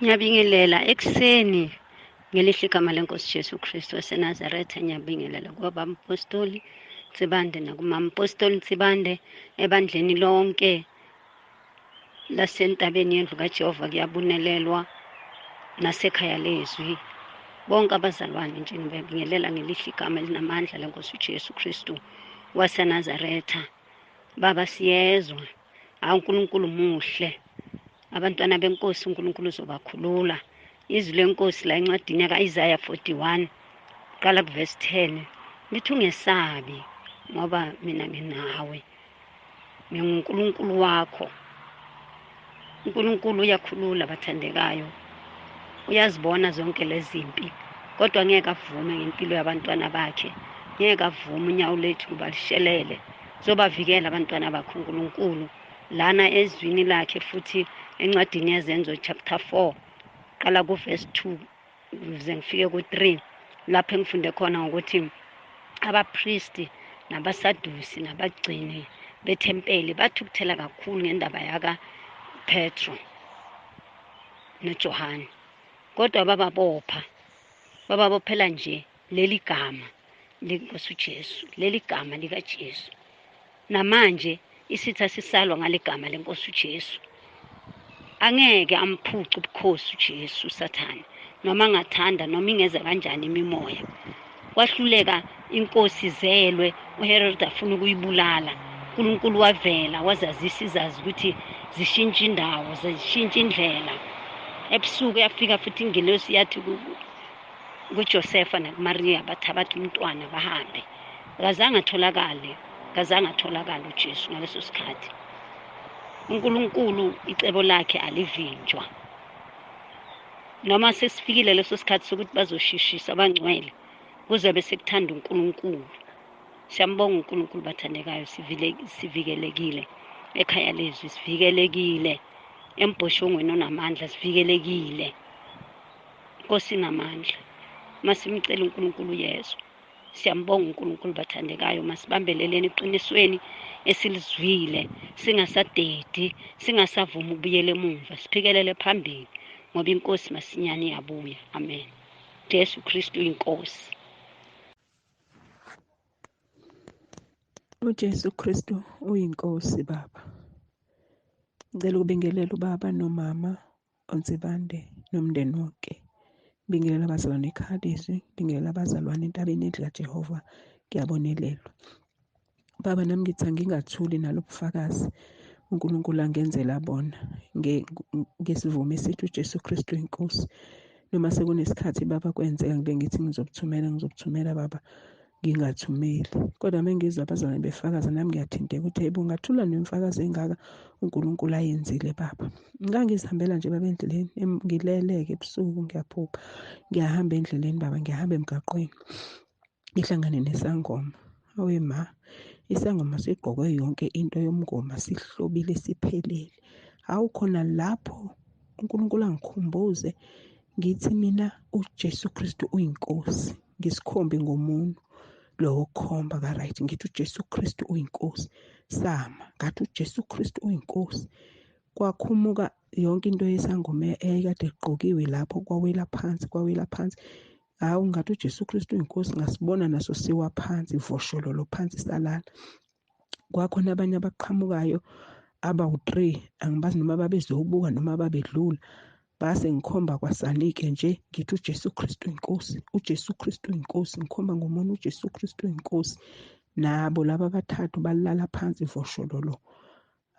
Ngiyabingelela ekuseni ngelihle igama lenkosi Jesu Kristu waseNazaretha. Ngiyabingelela kwabampostoli Nsibande nakumampostoli Nsibande ebandleni lonke lasentabeni yendlu kaJehova kuyabonelelwa nasekhaya lezwi. Bonke abazalwane nje ngibabingelela ngelihle igama elinamandla lenkosi uJesu Kristu waseNazaretha. Baba siyezwa, hawu uNkulunkulu muhle. Abantwana benkosi uNkulunkulu uzobakhulula. Izwi lenkosi la encwadini ka-Isaya 41 qala kuvesi 10 lithi ungesabi ngoba mina nginawe, nginguNkulunkulu wakho. uNkulunkulu uyakhulula bathandekayo, uyazibona zonke lezi zimpi, kodwa ngeke avume ngempilo yabantwana bakhe, ngeke avume unyawo lethu kuba lishelele. Zobavikela abantwana bakhe uNkulunkulu lana ezwini lakhe, futhi encwadini yeZenzo chapter 4 qala kuverse 2 kuze ngifike ku-3 lapho engifunde khona ngokuthi abapristi nabasadusi nabagcini bethempeli bathukuthela kakhulu ngendaba yaka Petro noJohane, kodwa bababopha, bababophela nje leli gama lenkosi uJesu, leli gama likaJesu. Namanje isitha sisalwa ngalegama lenkosi uJesu. Angeke amphuce ubukhosi uJesu uSathane, noma angathanda noma ingeza kanjani imimoya. Kwahluleka inkosi zelwe, uHerod afuna ukuyibulala. uNkulunkulu wavela wazazisa izazi ukuthi zishintshe indawo, zishintshe indlela. Ebusuku yafika futhi ingelosi yathi kuJosefa nakuMariya bathabatha umntwana bahambe. Akazange atholakale, akazange atholakale uJesu ngaleso sikhathi. uNkulunkulu icebo lakhe alivinjwa. Noma sesifikile leso sikhathi sokuthi bazoshishisa abangcwele, kuzobe sekuthanda uNkulunkulu. Siyambonga uNkulunkulu bathandekayo, sivikelekile ekhaya lezwi, sivikelekile embhoshongweni onamandla, sivikelekile. Inkosi inamandla, masimcela uNkulunkulu uyezwa. Siyambonga uNkulunkulu bathandekayo, masibambeleleni eqinisweni esilizwile, singasadedi, singasavumi ukubuyela emumva, siphikelele phambili ngoba inkosi masinyane iyabuya. Amen. Jesu Kristu inkosi. UJesu Kristu uyinkosi baba. Ngicela ukubingelela ubaba nomama uNsibande nomndeni wonke. Ngibingelela abazalwane ekhaya lezwi, ngibingelela abazalwane entabeni yendlu kaJehova, kuyabonelelwa. Baba nami ngithi angingathuli nalobufakazi uNkulunkulu angenzela bona ngesivumo esithi uJesu Kristu inkosi. Noma sekunesikhathi baba kwenzeka ngibe ngithi ngizobuthumela, ngizobuthumela baba, ngingathumeli. Kodwa uma ngizwa abazalwane befakaza nami ngiyathinteka ukuthi hayibo ngathula nemfakazo engaka uNkulunkulu ayenzile baba. Ngangizihambela nje baba endleleni, ngilele-ke ebusuku ngiyaphupha. Ngiyahamba endleleni baba, ngiyahamba emgaqweni. Ngihlangane nesangoma. Awe ma, isangoma sigqoke yonke into yomngoma, sihlobile siphelele. Hawu khona lapho uNkulunkulu angikhumbuze ngithi mina uJesu Kristu uyinkosi, ngisikhombe ngomunwe lo wokukhomba ka-right, ngithi uJesu Kristu uyinkosi. Sama ngathi uJesu Kristu uyinkosi. Kwakhumuka yonke into yesangoma eyayikade igqokiwe lapho, kwawela phansi, kwawela phansi. Hawu ngathi uJesu Kristu uyinkosi, ngasibona naso siwa phansi, voshololo phansi salala. Kwakhona abanye abaqhamukayo abawu-3, angibazi noma babezobuka noma babedlula. Base ngikhomba kwasani-ke nje ngithi uJesu Kristu inkosi, uJesu Kristu inkosi, ngikhomba ngomunwe uJesu Kristu inkosi. Nabo laba abathathu balala phansi voshololo.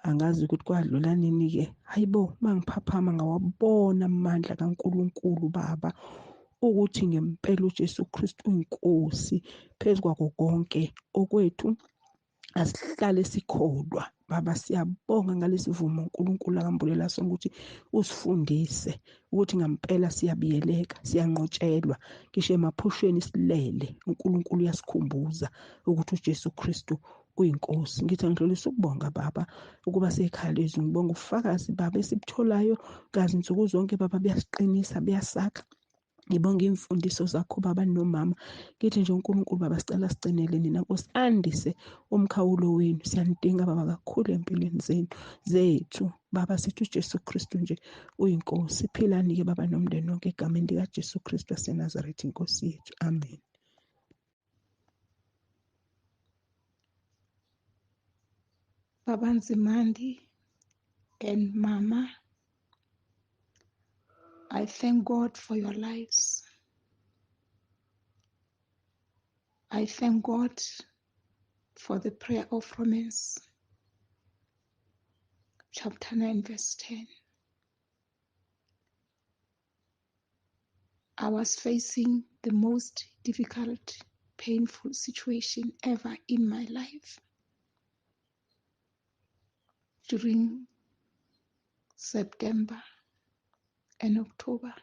Angazi ukuthi kwadlula nini-ke. Hayibo, mangiphaphama ngawabona amandla kaNkulunkulu baba, ukuthi ngempela uJesu Kristu uyinkosi phezu kwako konke okwethu. Asihlale sikholwa baba, siyabonga ngalesivumo uNkulunkulu akambulela sona ukuthi usifundise ukuthi ngempela siyabiyeleka, siyanqotshelwa ngisho emaphusheni silele. uNkulunkulu uyasikhumbuza ukuthi uJesu Kristu uyinkosi. Ngithi angidlulise ukubonga baba ukuba sekhaya lezwi, ngibonga ubufakazi baba esibutholayo kazi nsuku zonke baba, buyasiqinisa, buyasakha. Ngibonga iy'mfundiso zakho baba nomama. Ngithi nje uNkulunkulu baba sicela sigcinele nina Nkosi, andise umkhawulo wenu. Siyanidinga baba kakhulu empilweni zenu zethu. Baba sithi uJesu Kristu nje uyinkosi. Philani-ke baba nomndeni wonke egameni likaJesu Kristu waseNazaretha inkosi yethu. Amen. Baba Nzimande and Mama, I thank God for your lives. I thank God for the prayer of Romans, chapter 9, verse 10. I was facing the most difficult, painful situation ever in my life during September and October,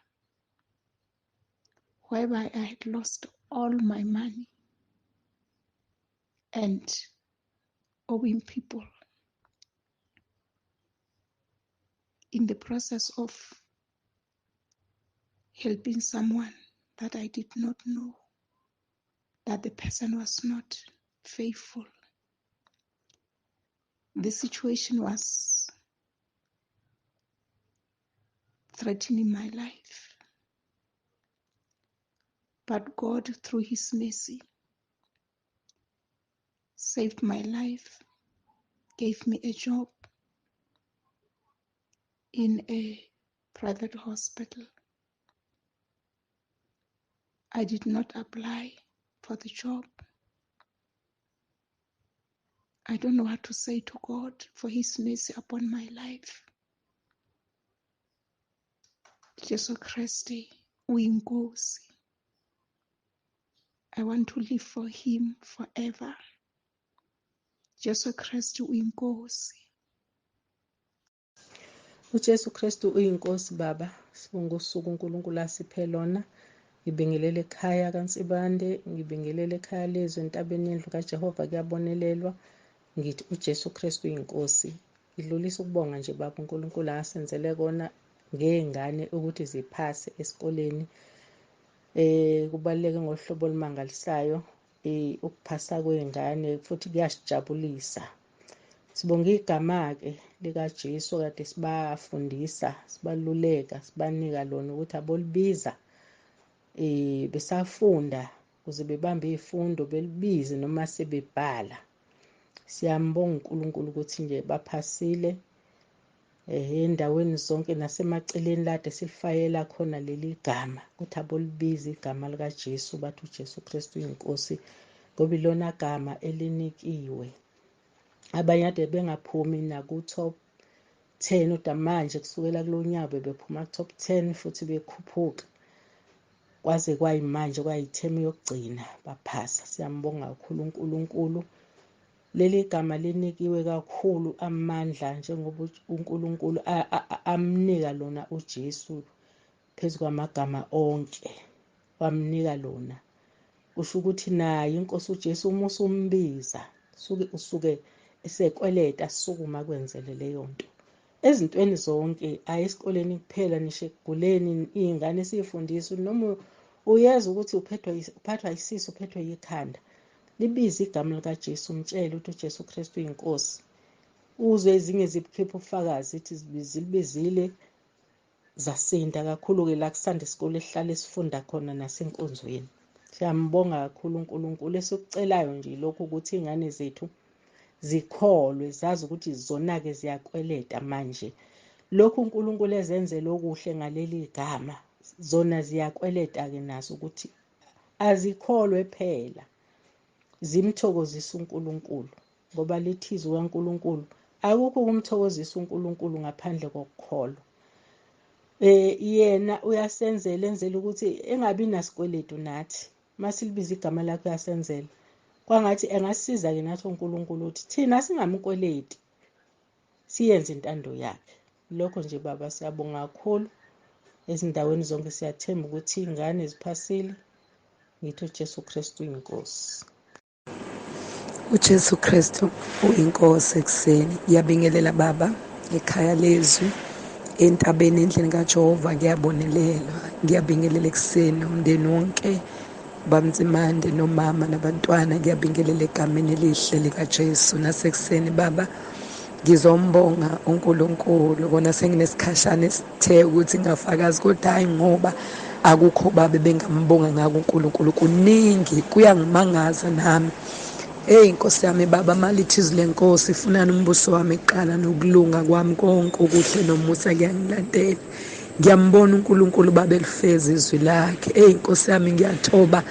whereby I had lost all my money and owing people. In the process of helping someone that I did not know, that the person was not faithful. The situation was threatening my life. But God, through His mercy, saved my life, gave me a job in a private hospital. I did not apply for the job. I don't know what to say to God for His mercy upon my life. Jesu Christ, uyinkosi. I want to live for Him forever. Jesu Christ, uyinkosi. UJesu Kristu uyinkosi baba. Sibonga usuku uNkulunkulu asiphe lona. Ngibingelele ekhaya kaNsibande, ngibingelele ekhaya lezwe entabeni yendlu kaJehova kuyabonelelwa. Ngithi uJesu Kristu uyinkosi. Ngidlulisa ukubonga nje baba uNkulunkulu asenzele kona ngey'ngane ukuthi ziphase esikoleni. Kubaluleke ngohlobo olumangalisayo ukuphasa kwey'ngane futhi kuyasijabulisa. Sibonga igama-ke likaJesu kade sibafundisa, sibaluleka, sibanika lona ukuthi abolibiza besafunda ukuze bebambe iy'fundo belibize noma sebebhala. Siyambonga uNkulunkulu ukuthi nje baphasile endaweni zonke nasemaceleni lade silifayela khona leli gama ukuthi abolibiza igama likaJesu bathi uJesu Kristu uyinkosi ngoba ilona gama elinikiwe. Abanye kade bengaphumi naku-top 10 kodwa manje kusukela kulo nyaka bebephuma ku-top 10 futhi bekhuphuka kwaze kwayimanje kwayithemu yokugcina baphasa. Siyambonga kakhulu uNkulunkulu. Leli gama linikiwe kakhulu amandla njengoba uNkulunkulu amnika lona uJesu phezu kwamagama onke, wamnika lona. Kusho ukuthi naye inkosi uJesu uma usumbiza usuke esekweleta sukuma kwenzele leyo nto. Ezintweni zonke, ayi esikoleni kuphela, nisho ekuguleni, iy'ngane siy'fundisa noma uyezwa ukuthi uphathwa isisu, uphethwe yikhanda, libize igama likaJesu, umtshele ukuthi uJesu Kristu uyinkosi. Uzwe ezinye zibukhipha ubufakazi ithi zilibizile zasinda kakhulu-ke la ku-Sunday school esihlale sifunda khona nasenkonzweni. Siyambonga kakhulu uNkulunkulu. Esikucelayo nje lokhu ukuthi iy'ngane zethu zikholwe, zazi ukuthi zona-ke ziyakweleta manje. Lokhu uNkulunkulu ezenzele okuhle ngaleli gama, zona ziyakweleta-ke nazo ukuthi azikholwe phela, zimthokozisa uNkulunkulu ngoba lithi izwi kaNkulunkulu akukho ukumthokozisa uNkulunkulu ngaphandle kokukholwa. Yena uyasenzela, enzela ukuthi engabi nasikweletu nathi. Masilibiza igama lakhe uyasenzela. Kwangathi engasiza-ke nathi uNkulunkulu ukuthi thina singamkweleti, siyenze intando yakhe. Lokho nje baba siyabonga kakhulu. Ezindaweni zonke siyathemba ukuthi iy'ngane ziphasile. Ngithi uJesu Kristu uyinkosi. UJesu Kristu uyinkosi ekuseni. Ngiyabingelela baba ekhaya lezwi, Entabeni endlini kaJehova ngiyabonelelwa. Ngiyabingelela ekuseni umndeni wonke, bamtsimande nomama nabantwana. Ngiyabingelela egameni elihle likaJesu. Nasekuseni baba ngizombonga uNkulunkulu, kona senginesikhashana esithe ukuthi ngingafakazi, kodwa hhayi ngoba akukho baba bengambonga ngako uNkulunkulu. Kuningi kuyangimangaza nami. Hey Nkosi yami baba, malithi izwi lenkosi, funani umbuso wami kuqala nokulunga kwami, konke okuhle nomusa kuyangilandela. Ngiyambona uNkulunkulu baba elifeza izwi lakhe. Hey Nkosi yami, ngiyathoba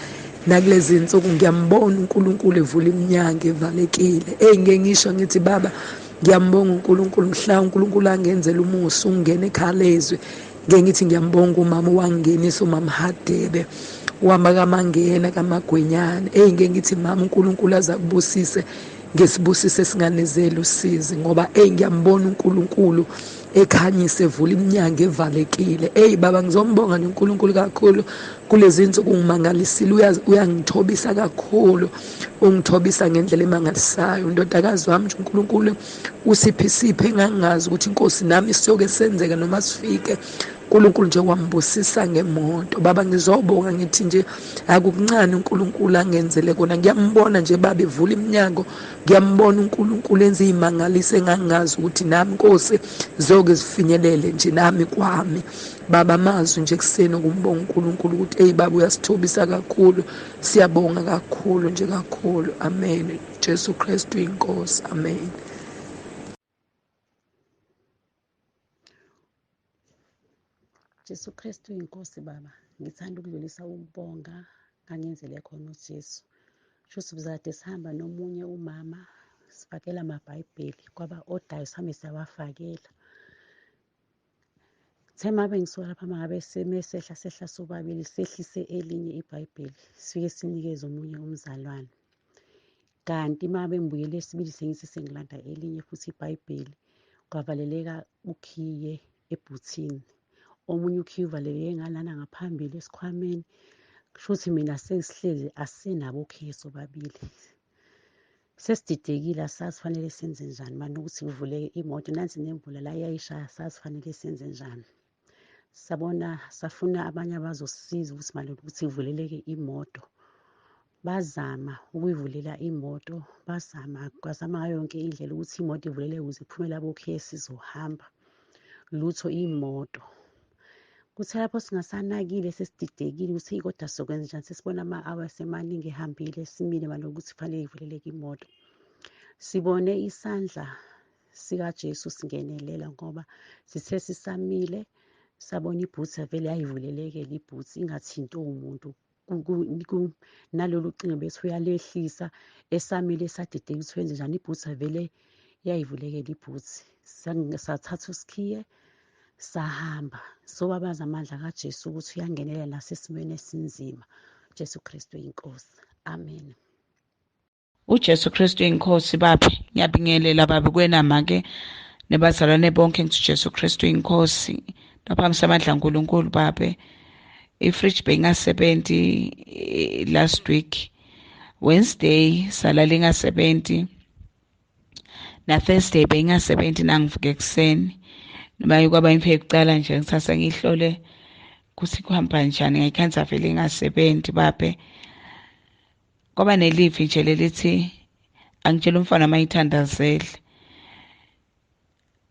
nakulezi insuku, ngiyambona uNkulunkulu evula iminyango evalekile. Hey ngeke ngisho ngithi baba ngiyambonga uNkulunkulu, mhla uNkulunkulu angenzela umusa ungene ekhalezwe. Ngeke ngithi ngiyambonga umama owangingenisa, umama Hadebe uhamba kamangena kamagwenyane. Hey ngeke ngithi mama uNkulunkulu azakubusise ngesibusiso esinganezeli usizi, ngoba hey ngiyambona uNkulunkulu ekhanyise evula iminyango evalekile. Hey baba ngizombonga nje uNkulunkulu kakhulu kulezi insuku, ungimangalisile, uyangithobisa kakhulu, ungithobisa ngendlela emangalisayo. Undodakazi wami nje uNkulunkulu usiphi siphe engangazi ukuthi inkosi nami siyoke senzeke noma sifike. uNkulunkulu nje wambusisa ngemoto. Baba ngizobonga ngithi nje akukuncane uNkulunkulu angenzele kona. Ngiyambona nje baba evula iminyango, ngiyambona uNkulunkulu enza izimangaliso engangazi ukuthi nami Nkosi zoke zifinyelele nje nami kwami. Baba amazwi nje ekuseni ukumbonga uNkulunkulu ukuthi hey baba uyasithobisa kakhulu, siyabonga kakhulu nje kakhulu. Amen. Jesu Kristu inkosi. Amen. Jesu Kristu inkosi baba, ngithanda ukudlulisa ukubonga ngangenzele khona uJesu. Shuthi kade sihamba nomunye umama sifakela amabhayibheli, kwaba odayo sihambe siyawafakela. Kuthe uma bengisuka lapha, uma ngabe mesehla sehla sobabili, sehlise elinye ibhayibheli sifike sinikeze omunye umzalwane. Kanti uma bengibuyele esibili sengithi sengilanda elinye futhi ibhayibheli, kwavaleleka ukhiye ebhuthini. Omunye ukhiye uvaleleke ngalana ngaphambili esikhwameni. Kusho ukuthi mina sesihleli asinabo okhiye sobabili. Sesididekile, asazi fanele senze njani manje ukuthi kuvuleke imoto, nansi nemvula la iyayishaya, asazi fanele senze njani. Sabona safuna abanye abazosisiza ukuthi manje ukuthi kuvuleleke imoto. Bazama ukuyivulela imoto, bazama kwazama ngayo yonke indlela ukuthi imoto ivuleleke ukuze kuphume labo okhiye sizohamba. Lutho imoto. Kuthe lapho singasanakile sesididekile ukuthi kodwa sizokwenza njani, sesibona ama-hour semaningi ehambile, simile manje ukuthi kufanele ivuleleke imoto. Sibone isandla sikaJesu singenelela, ngoba sithe sisamile sabona ibhuthi vele yayivulelekile ibhuthi ingathinti umuntu. Nalolu cingo bethi uyalehlisa, esamile esadideka ukuthi wenze njani, ibhuthi vele yayivulekela ibhuthi. Sathatha usikhiye sahamba. Sobabaza amandla kaJesu ukuthi uyangenelela nasesimweni esinzima. Jesu Kristu inkosi. Amen. uJesu Kristu inkosi baba, ngiyabingelela baba kwena make nebazalwane bonke ngithi Jesu Kristu inkosi. Lapha amandla kaNkulunkulu babe. I-fridge beyingasebenzi last week Wednesday, salala ingasebenzi, na Thursday beyingasebenzi nangivuka ekuseni. Noma kwaba imfe yokucala nje ngithatha ngihlole ukuthi kuhamba njani, ngayikhanza vele ingasebenzi babe. Kwaba nelivi nje lelithi angitshela umfana mayithandazele,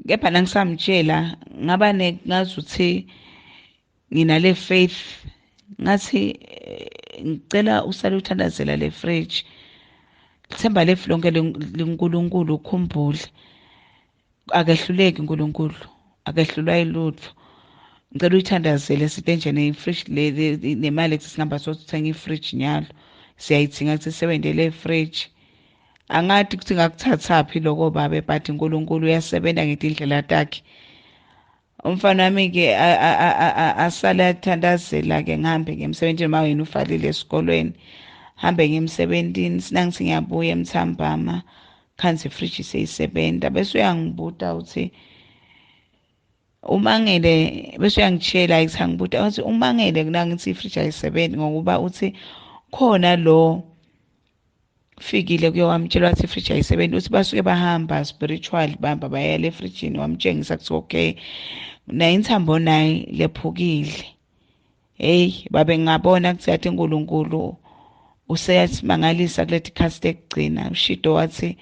kepha nangisamtshela ngaba ngazuthi nginale faith, ngathi ngicela usale uthandazela le fridge, themba lefu lonke liNkulunkulu, ukhumbule akehluleki uNkulunkulu, akehlulwa yilutho. Ngicela uyithandazele site nje ne-fridge le nemali ethi singamba sothenga i-fridge nyalo, siyayidinga ukuthi sisebenzele le fridge. Angathi ukuthi ngakuthathaphi lokho babe, but uNkulunkulu uyasebenza ngetindlela takhe. Umfana wami-ke asale athandazela-ke, ngihambe ngemsebenzini uma wena uvalile esikolweni, hambe ngemsebenzini. Sinangithi ngiyabuya emthambama khanzi ifriji seyisebenza, bese uyangibuta uthi umangele, bese uyangitshela ithi angibuta uthi umangele kunangithi ifriji ayisebenzi, ngokuba uthi khona lo fikile kuye wamtshela wathi ifriji ayisebenzi. Uthi basuke bahamba spiritual, bahamba bayela efrijini, wamtshengisa kuthi okay Nayo inthambo nayi lephukile. Hey babe, ngabona kuthi yathi uNkulunkulu useyasimangalisa kuleti khathi tekugcina. Ushido wathi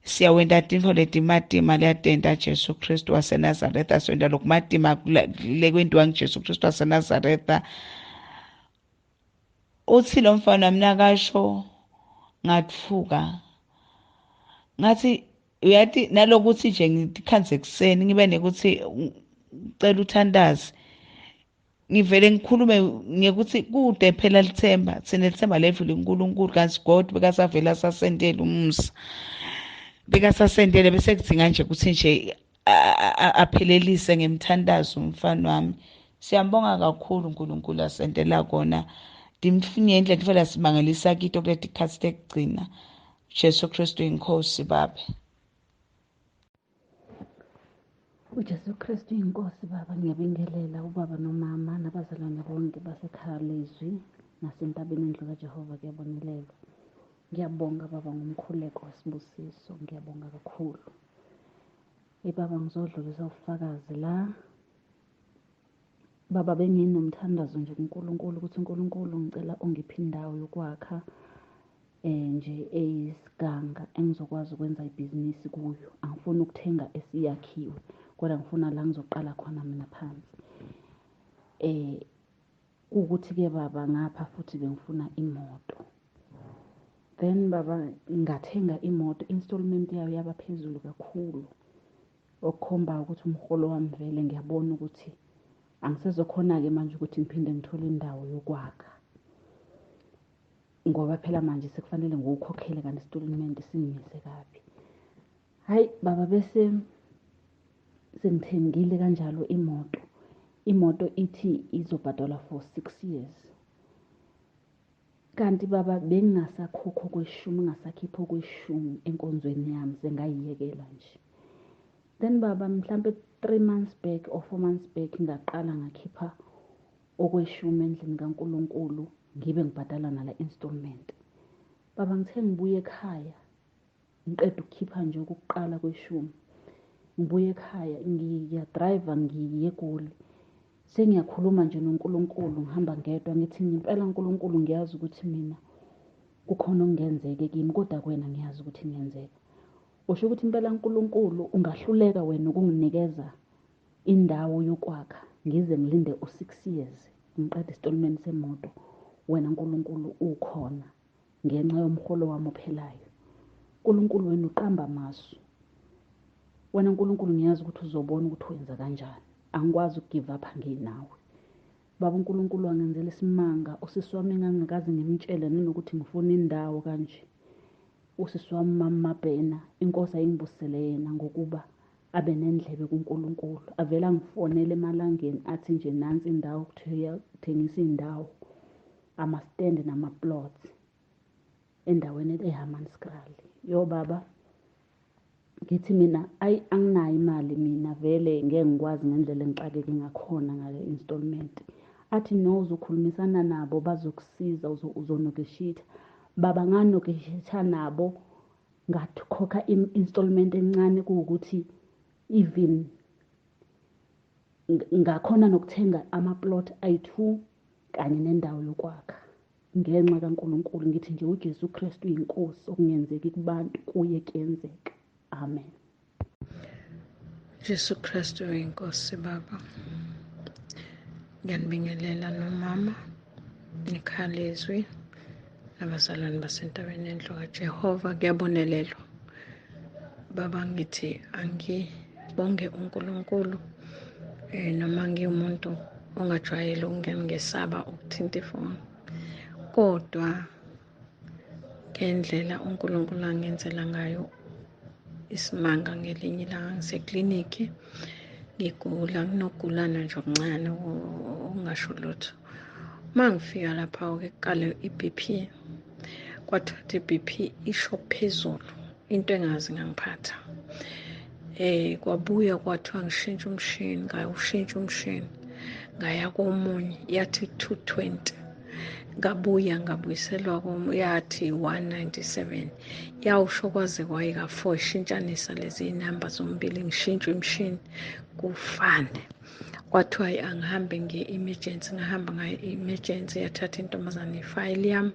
siyawenta tintfo letimatima leyatenta Jesu Kristu waseNazaretha, siyenta lokumatima lekwentiwa nguJesu Kristu waseNazaretha. Uthi lo mfana mina kasho ngatfuka, ngathi uyathi nalokuthi nje ngikhanze ekuseni ngibe nekuthi ngicela uthandaze, ngivele ngikhulume ngekuthi kude phela lithemba, thina lithemba lethu liNkulunkulu, kanti God bekasavela asasendele umusa, bekasasendele bese kudinga nje ukuthi nje aphelelise ngemthandazo umfana wami. Siyambonga kakhulu uNkulunkulu asendela kona. Dimfinye indlela tifela simangalisa kito kuleti khathi tekugcina. Jesu Kristu inkosi babe. UJesu Kristu inkosi baba. Ngiyabingelela ubaba nomama nabazalwane bonke basekhaya lezwi nasentabeni endlu kaJehova kuyabonelelwa. Ngiyabonga baba ngomkhuleko wesibusiso, ngiyabonga kakhulu. Baba ngizodlulisa ubufakazi la. Baba benginomthandazo nje kuNkulunkulu ukuthi uNkulunkulu ngicela ungiphe indawo yokwakha nje eyisiganga engizokwazi ukwenza ibhizinisi kuyo. Angifuni ukuthenga esiyakhiwe, kodwa ngifuna la ngizoqala khona mina phansi. Ukuthi-ke baba ngapha futhi bengifuna imoto. Then baba ngathenga imoto, installment yayo yaba phezulu kakhulu, okukhomba ukuthi umholo wami vele ngiyabona ukuthi angisezokhona-ke manje ukuthi ngiphinde ngithole indawo yokwakha, ngoba phela manje sekufanele ngiwukhokhele kanti installment singimise kabi. Hayi baba, bese sengithengile kanjalo imoto. Imoto ithi izobhadalwa for 6 years. Kanti baba bengingasakhokho kweshumi, ngingasakhiphi okweshumi enkonzweni yami, sengayiyekela nje. Then baba mhlampe 3 months back or 4 months back ngaqala ngakhipha okweshumi endlini kaNkulunkulu, ngibe ngibhadala nala installment. Baba ngithe ngibuye ekhaya, ngiqeda ukukhipha nje okokuqala kweshumi. Ngibuye ekhaya, ngiya-drive ngiye eGoli. Sengiyakhuluma nje noNkulunkulu, ngihamba ngedwa, ngithi ngempela uNkulunkulu ngiyazi ukuthi mina kukhona okungenzeka kimi, kodwa kuwena ngiyazi ukuthi kungenzeka. Usho ukuthi impela uNkulunkulu ungahluleka wena ukunginikeza indawo yokwakha, ngize ngilinde u-6 years ngiqede installment semoto, wena uNkulunkulu ukhona ngenxa yomholo wami ophelayo. uNkulunkulu wena uqamba amasu. Wena uNkulunkulu ngiyazi ukuthi uzobona ukuthi wenza kanjani. Angikwazi ukugive up nginawe. Baba uNkulunkulu wangenzela isimanga, usisi wami engangikaze ngimtshele nanokuthi ngifuna indawo kanje. Usisi wami Mama Mabhena, inkosi ayingibusele yena ngokuba abe nendlebe kuNkulunkulu. Avela angifonele emalangeni athi nje nansi indawo, kuthengisa indawo, ama-stand nama-plots endaweni eHammanskraal. Yo baba, ngithi mina ayi anginayo imali mina vele ngeke ngikwazi ngendlela engixakeke ngakhona ngale installment. Athi no, uzokhulumisana nabo bazokusiza, uzonegotiate. Baba nganegotiate nabo, ngakhokha installment encane kuwukuthi even ngakhona nokuthenga ama-plot ayi-2 kanye nendawo yokwakha. Ngenxa kaNkulunkulu ngithi nje uJesu Kristu uyinkosi, okungenzeki kubantu kuye kuyenzeka. Amen. Jesu Kristu uyinkosi baba. Ngiyanibingelela nomama nekhaya lezwi nabazalwane basentabeni endlu kaJehova, kuyabonelelwa. Baba ngithi angibonge uNkulunkulu, noma ngiwumuntu ongajwayele ukungena ngesaba ukuthinta ifoni, kodwa ngendlela uNkulunkulu angenzela ngayo isimanga. Ngelinye ilanga ngisekliniki ngigula, nginokugulana nje okuncane okungasho lutho. Uma ngifika lapha-ke kuqale i-BP, kwathiwa i-BP isho phezulu, into engazi ngangiphatha. Kwabuya kwathiwa ngishintshe umshini, ngayawushintsha umshini, ngaya komunye, yathi 220. Ngabuya ngabuyiselwa yathi 197, yawusho kwaze kwayika-4, ishintshanisa lezi iy'namba zombili, ngishintshe imishini kufane. Kwathiwa angihambe ngiye-emergency, ngahamba ngaye emergency, yathatha intombazane ifayili yami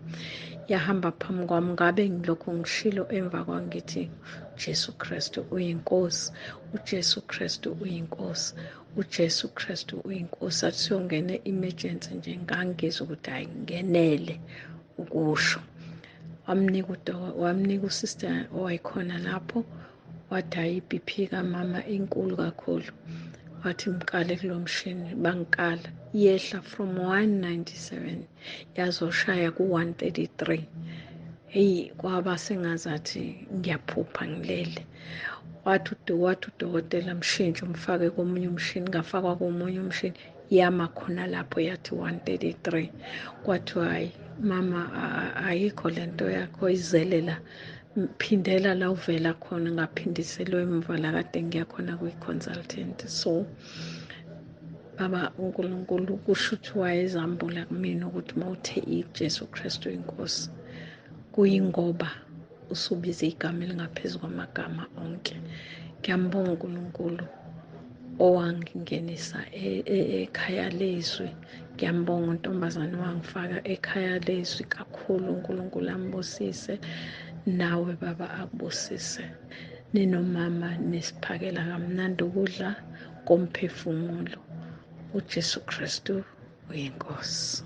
yahamba phambi kwami. Ngabe ngilokhu ngishilo emva kwami ngithi uJesu Kristu uyinkosi, uJesu Kristu uyinkosi, uJesu Kristu uyinkosi. Athi siyongena emergency nje, ngangizwa ukuthi hayi ngenele ukusho. Wamnika usister owayekhona lapho, wathi hayi i-BP kamama inkulu kakhulu, wathi mkale kulo mshini. Bangikala, yehla from 197 yazoshaya ku-133. Heyi, kwaba sengazathi ngiyaphupha ngilele. Wathi udokotela mshintshe umfake komunye umshini, ngafakwa komunye umshini, yama khona lapho yathi 133. Kwathiwa hayi mama, ayikho lento yakho izele la, phindela la uvela khona. Ngaphindiselwa emva la kade ngiya khona kwi-consultant. So baba uNkulunkulu kusho ukuthi wayezambula kumina ukuthi mawuthe iJesu Kristu inkosi, kuyingoba usubiza igama elingaphezu kwamagama onke. Ngiyambonga uNkulunkulu owangingenisa ekhaya lezwi. Ngiyambonga untombazane wangifaka ekhaya lezwi kakhulu. uNkulunkulu ambusise, nawe baba akubusise, ninomama nisiphakela kamnandi ukudla komphefumulo. uJesu Kristu uyinkosi.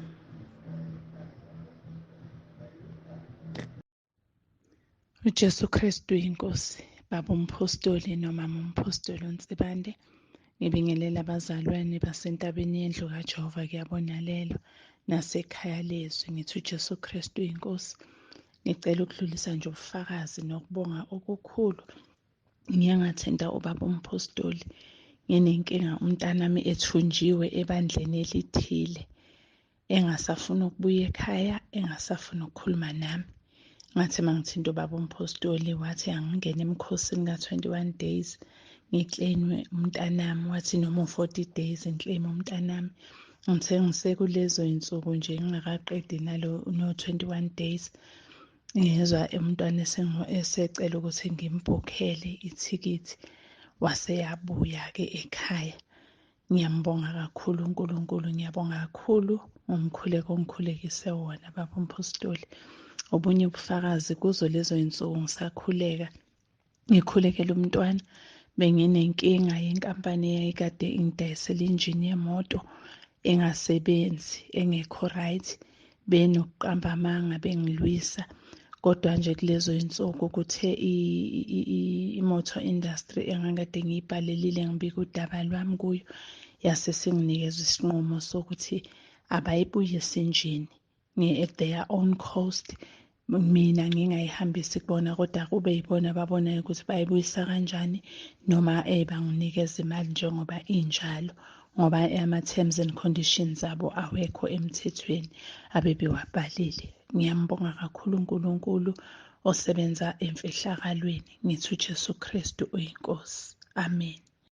uJesu Kristu uyinkosi. Baba umphostoli nomama umphostoli uNsibande, ngibingelela abazalwane basentabeni yendlu kaJehova kuyabonalelwa nasekhaya lezwi. Ngithi uJesu Kristu uyinkosi. Ngicela ukudlulisa nje ubufakazi nokubonga okukhulu. Ngiye ngathinta ubaba umphostoli nginenkinga, umntanami ethunjiwe ebandleni elithile, engasafuni ukubuya ekhaya, engasafuni ukukhuluma nami. Ngathi mangithinta ubaba umphostoli wathi angingene emkhosini ka-21 days ngiklinwe umntanami, wathi noma u-40 days ngiclaim umntanami. Ngithe ngisekulezo insuku nje ngingakaqedi nalo no-21 days, ngezwa umntwana esecela ukuthi ngimbhukhele ithikithi, waseyabuya-ke ekhaya. Ngiyambonga kakhulu uNkulunkulu, ngiyabonga kakhulu ngomkhuleko ongikhulekise wona baba umphostoli. Obunye ubufakazi kuzo lezo insuku ngisakhuleka, ngikhulekela umntwana, benginenkinga yenkampani eyayikade ingidayisela injini yemoto engasebenzi, engekho right, benokuqamba amanga bengilwisa. Kodwa nje kulezo insuku kuthe i-motor industry engangikade ngiyibhalelile ngibika udaba lwami kuyo, yase singinikeza isinqumo sokuthi abayibuyise injini at their own cost, mina ngingayihambisi kubona, kodwa kube yibona ababonayo ukuthi bayibuyisa kanjani noma banginikeza imali njengoba injalo, ngoba ama-terms and conditions abo awekho emthethweni abebewabhalile. Ngiyambonga kakhulu uNkulunkulu osebenza emfihlakalweni. Ngithi uJesu Kristu uyinkosi. Amen.